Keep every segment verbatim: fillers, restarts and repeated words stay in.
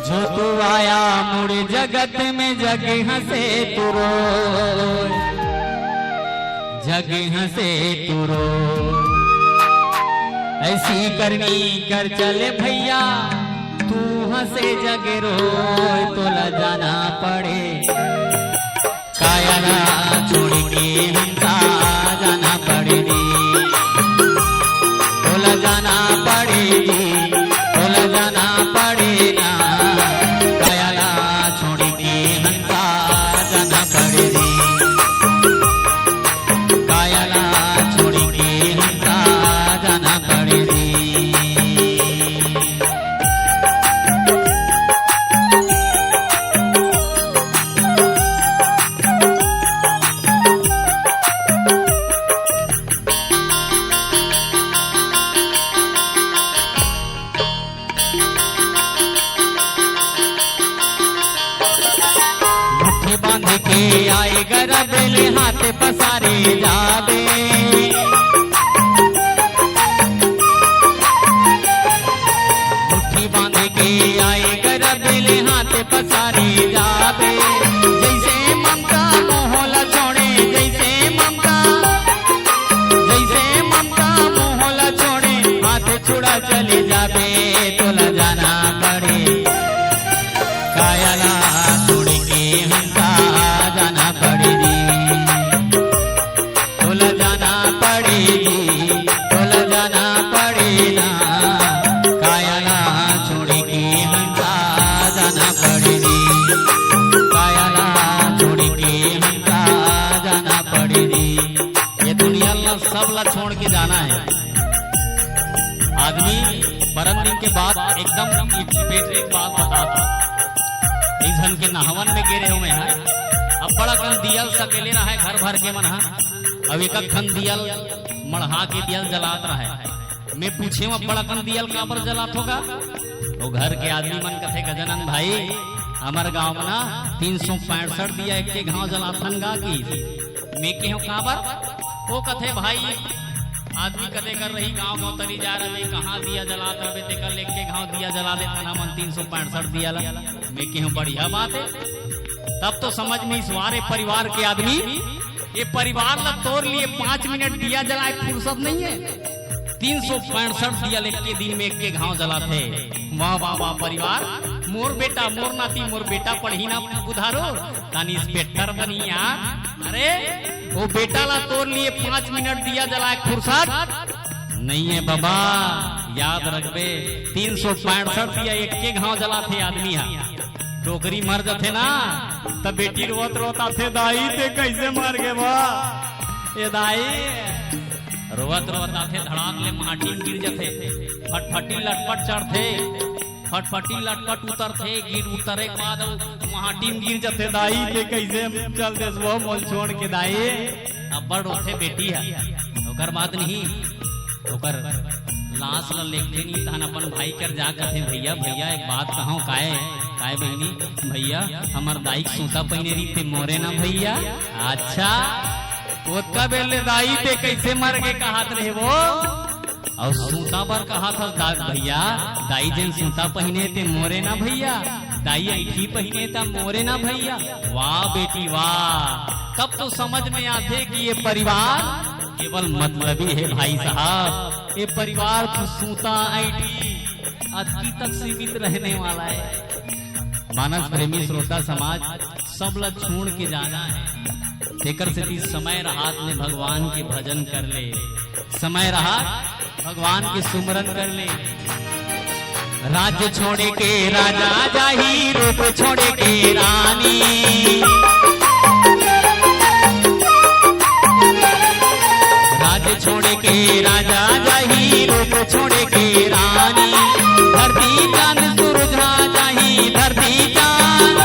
जो तू आया मुड़ जगत में, जग हंसे तू रो, जग हंसे तू रो। ऐसी करनी कर चले भैया, तू हंसे जग रो, तोला जाना पड़े। कायला छोड़ के हमका जाना पड़े रे, तोला जाना पड़े रे, तोला जाना पड़े ना। कायला छोड़ के हमका जाना पड़े रे, कायला छोड़ के हमका जाना पड़े रे। मुट्ठी बांध के आए गरबेले, हाथ पसारे जाबे। मुट्ठी बांध के आए गरबेले, हाथ पसारे जाबे। जैसे ममता मोहला छोड़े, जैसे ममता, जैसे ममता मोहला छोड़े, हाथ छुड़ा चले जाबे, तोला जाना पड़े। कायला छोड़ के हमका जाना पड़े रे, तोला जाना पड़े रे, तोला जाना पड़े ना। कायला छोड़ के हमका जाना पड़े रे, कायला छोड़ के हमका जाना पड़े रे। ये दुनिया ला सब ला छोड़ के जाना है। आदमी मरन दिन के बाद एकदम एक बेटी एक बात बता था। एक झन के नहवन में गे रहे मैं, अब्बड़ अकन दियल सकेले रहे घर भर के मन हा। अब एक अकन दियल मढ़ा के दियल जलात रहे। मैं पूछे, अब्बड़ अकन दियल काबर जलात होगा? वो घर के आदमी मन कथे, "गजानन भाई, हमर गांव में ना तीन सौ पैंसठ दिया एक के घाव जलाथन गा की।" मैं केहेंव, "काबर?" वो कथे, "भाई, आदमी कते कर रही, गांव गांव तरी जा रहे, कहाँ दिया जलात रहे, तेकर ले एक के घाव दिया जला देथन हमन तीन सौ पैंसठ दिया ला।" मैं केहेंव, "बढ़िया बात है।" तब तो समझ में इस वारे परिवार के आदमी, ये परिवार ला तोर लिए पाँच मिनट दिया जलाए फुर्सत नहीं है। तीन सौ पैंसठ दिया ले एक के दिन में एक के घाव जलाथे। वाह, वाह, वाह परिवार, मोर बेटा, मोर नाती, मोर बेटा पढ़ही ना बुधारो, तानी इंस्पेक्टर बनी यार। अरे, वो बेटा ला तोर लिए पाँच मिनट दिया जलाए फुर्सत नहीं है बाबा, याद रखबे, तीन सौ पैंसठ दिया एक के घाव जलाथे आदमी हा। डोकरी मर जथे ना, त बेटी रोवत रोवत आथे, "दाई ते कइसे मर गे बा? ए दाई।" रोवत रोवत आथे, धड़ाक ले माटी म गिर जथे, फटफटी लटपट चढ़थे, फटफटी लटपट उतरथे, गिर उतरे के बाद माटी म गिर जथे, "दाई ते कइसे चल देस वो मोल छोड़ के दाई?" अब्बड़ रोथे बेटी ह, ओकर बाद नहीं ओकर लाश ल लेगथे नहीं, तहन अपन भाई कर जा कथे, "भैया, भैया, एक बात कहंव।" "काय, काय बहिनी?" "भैया, हमर दाई के सूता पहिने रहिते, मोरे ना भैया।" "अच्छा, ओतका बेर ले दाई ते कइसे मर गे कहत रहे वो?" "अउ सूता बर कहत हस दा-, भैया, दाई जेन सूता पहिने ते मोरे ना भैया, दाई अंगठी पहिने त मोरे ना भैया।" वाह बेटी वाह, तब तो समझ में आथे कि ये परिवार केवल मतलबी है भाई साहब। ये परिवार तो सूता अंगठी अतकी तक सीमित रहने वाला है। मानस प्रेमी श्रोता समाज, सब ला छोड़ के जाना है, तेकर सेती समय रहात में भगवान के भजन कर ले, समय रहात भगवान के सुमरन कर ले। राज्य छोड़ के राजा जाही, रूप छोड़ के रानी। राज्य छोड़ के राजा जाही, रूप छोड़ के रानी। धरती चांद सूरज हा जाही, धरती चांद,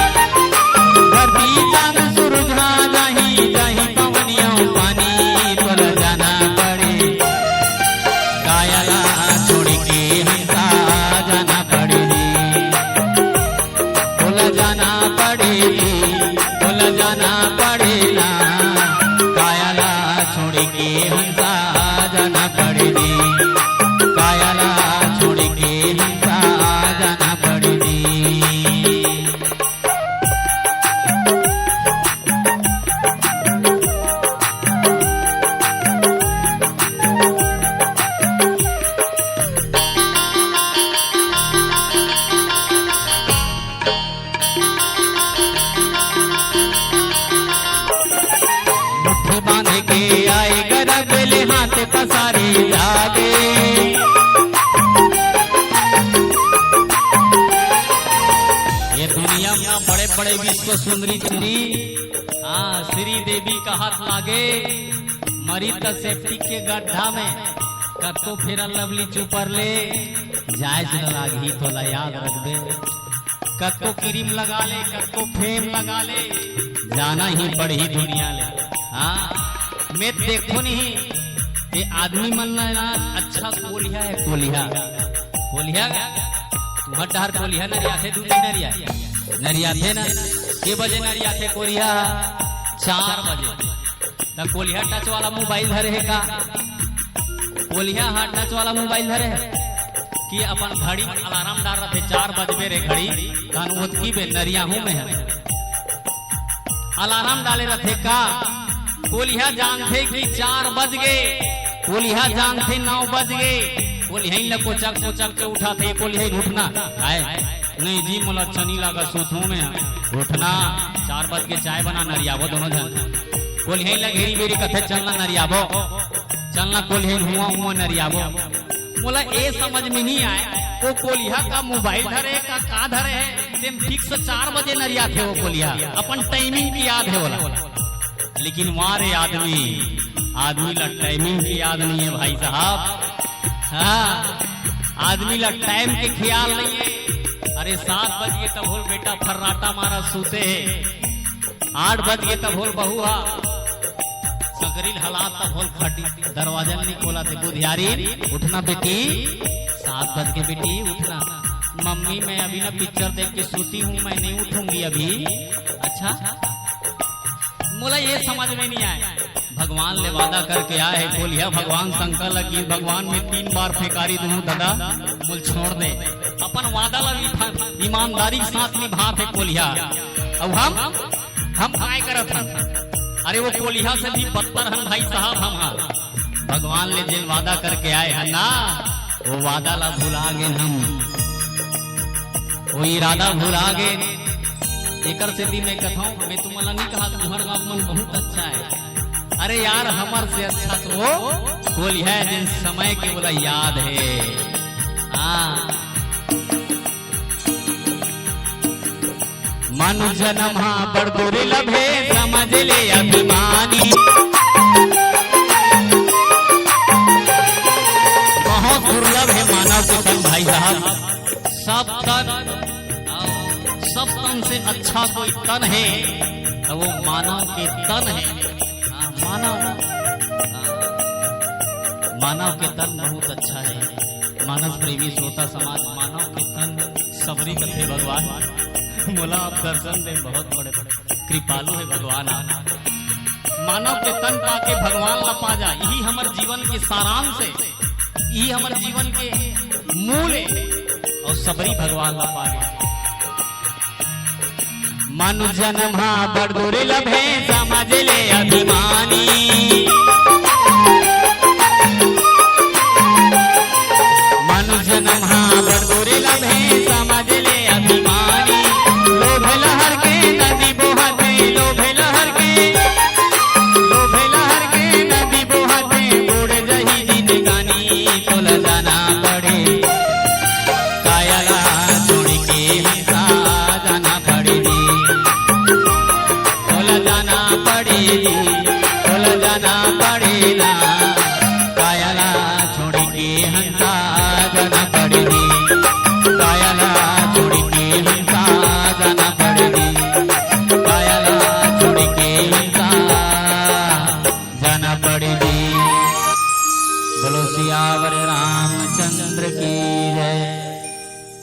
धरती चांद सूरज हा जाही, जाही पवनिया पानी, तोला जाना पड़े। कायला छोड़ के हमका जाना पड़े रे, तोला जाना पड़े रे, तोला जाना पड़े ना। कायला छोड़ के हमका जाना पड़े रे, कायला छोड़ के हमका जाना पड़े रे। सारी जागे। ये दुनिया में बड़े बड़े विश्व सुंदरी श्री, हाँ, श्री देवी कहत लागे, मरी त सेप्टिक के गड्ढा में, कतको फेरन लवली चुपर ले, जायज न लागही तोला, याद रखबे। कतको क्रीम लगा ले, कतको फेम लगा ले, जाना ही पड़ही दुनिया ले। हाँ, मैं देखो नहीं, ये आदमी मन ला ना अच्छा कोलिहा हे, कोलिहा। कोलिहा, तुहर डहर कोलिहा नरियाथे, दू दिन नरिया, नरियाथे ना। के बजे नरियाथे कोलिहा? चार बजे। त कोलिहा टच वाला मोबाइल धरे हे का? कोलिहा हा टच वाला मोबाइल धरे हे कि अपन घड़ी में अलार्म डाल रथे, चार बजबे रे घड़ी, तहन ओतकी बे नरियाहूं में हे। अलार्म डाले रथे का? कोलिहा जानथे कि चार बज गे, कोलिहा जानथे नौ बज गे, कोलिहा ल कोचक कोचक के उठाथे, कोलिहा उठना आय। नहीं जी, मोला अच्छा नहीं लागा, सुतहूं मैं। उठना, चार बज के चाय बना, नरियाबो दोनों झन। कोलिहा ल घेरी बेरी कथे, "चलना नरियाबो, चलना कोलिहा हुआ हुआ नरियाबो।" मोला ए समझ में नहीं आय, वो कोलिहा का मोबाइल धरे का, का धरे हे, तेम फिक्स चार बजे नरियाथे वो कोलिहा, अपन टाइमिंग के याद हे ओला। लेकिन वाह रे आदमी, आदमी ला टाइमिंग के याद नहीं हे भाई साहब। हाँ, आदमी ला टाइम के ख्याल नहीं हे। अरे सात बज गे तभो ल बेटा फर्राटा मारा सूते हे, आठ बज गे तभो ल बहू हा सकरी ल हलात तभो ल खड़ी दरवाजा ल नहीं खोलत हे। बुधियारी, उठना बेटी, सात बज गे बेटी, उठना। मम्मी, मैं अभी ना पिक्चर देख के सूती हूँ, मैं नहीं उठूंगी अभी। अच्छा, मोला ये समझ में नहीं आय। भगवान ले वादा करके आय हे कोलिहा, भगवान शंकर ला कि भगवान, मैं तीन बार फेकारी दूं दादा, मोला छोड़ दे। अपन वादा ला ईमान-, ईमानदारी के साथ निभात हे कोलिहा। अउ हम, हम काय करत हन? अरे वो कोलिहा से भी बदतर हन भाई साहब हम हा। भगवान ले जेन वादा करके आय हन ना, वो वादा ला भुला गेन हम, वो इरादा भुला गेन। एकर सेती मैं कथौं, मैं तुमन ला नहीं कहा, तुम्हर गाँव मन बहुत अच्छा हे। अरे यार, हमर से अच्छा तो वो कोलिहा हे, जेन समय के ओला याद हे। हाँ। मानुष जनम हा बड़ दुर्लभ हे, समझ ले अभिमानी। बहुत दुर्लभ हे मानव के तन भाई साहब। सब तन, सब तन से अच्छा कोई तन हे, त वो मानव के तन हे। हाँ, मानव, हाँ, मानव के तन बहुत अच्छा हे। मानस प्रेमी श्रोता समाज, मानव के तन सबरी कथे भगवान। मोला आप दर्शन दे, बहुत बड़े कृपालु हे भगवान आप। मानव के तन पाके भगवान ला पा जा, यही हमर जीवन के सारांश हे, यही हमर जीवन के मूल हे। अउ सबरी भगवान ला पा जा। मानुष जनम हा बड़ दुर्लभ हे, समझ ले अभिमानी। मानुष जनम हा बड़ दुर्लभ हे, समझ ले अभिमानी। लोभ लहर के नदी बोहत हे, लोभ लहर के, लोभ लहर के नदी बोहत हे, बूड़ जही जिनगानी। तोला जाना पड़े, काया ला छोड़ के हंसा जाना पड़े जी। तोला जाना पड़े जी, तोला जाना